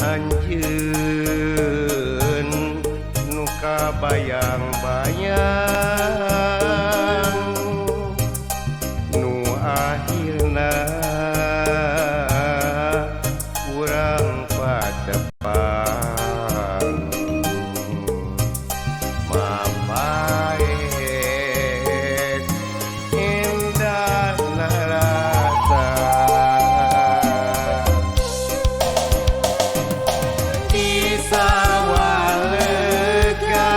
Anjeun nu kabayang-bayang nu akhirna urang patepang mapaes indahna rasa di sawah lega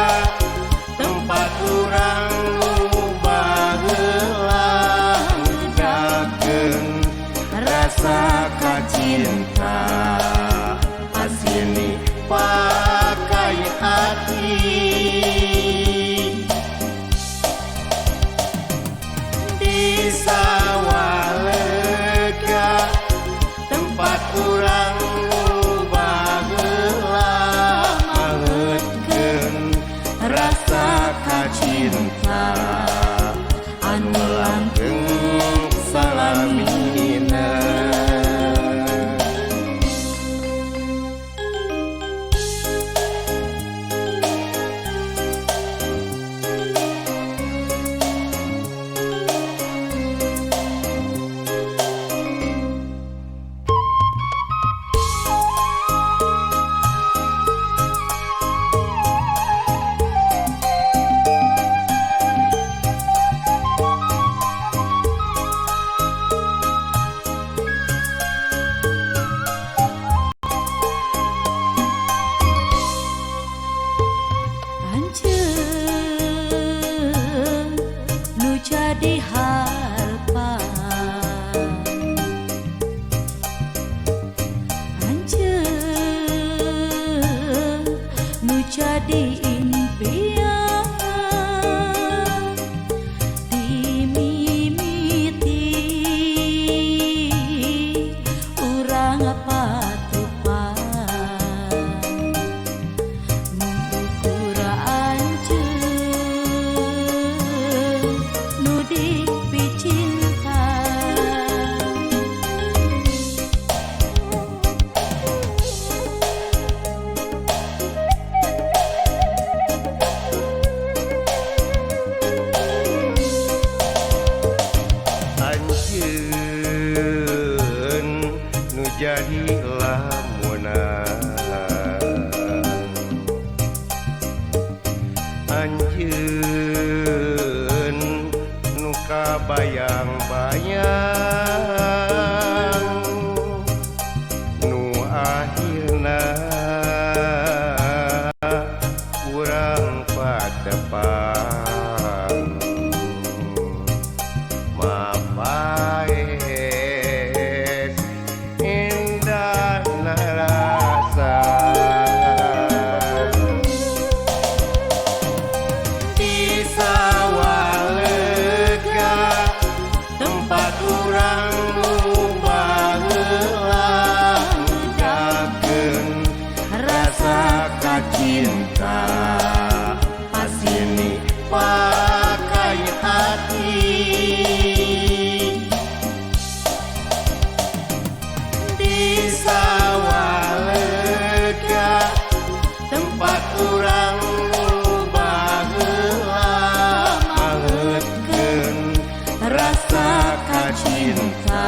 tempat urang nu baheula ngudakeun rasa kacinta asini pakai hati di sawah lega tempat urang nu baheula mangetkeun rasa kacinta anu langgeng salamina. Anjeun nu jadi harepan, anjeun nu jadi impian dimimiti urang patupan mengukur anjeun nu dipicinta. Anjeun nu jadi lamunan, anjeun nu kabayang-bayang nu akhirna urang patepang mapaes indahna rasa di sawah lega tempat urang nu baheula ngudakeun rasa kacinta asini pakai hati di sawah lega tempat urang nu baheula mangetkeun rasa kacinta.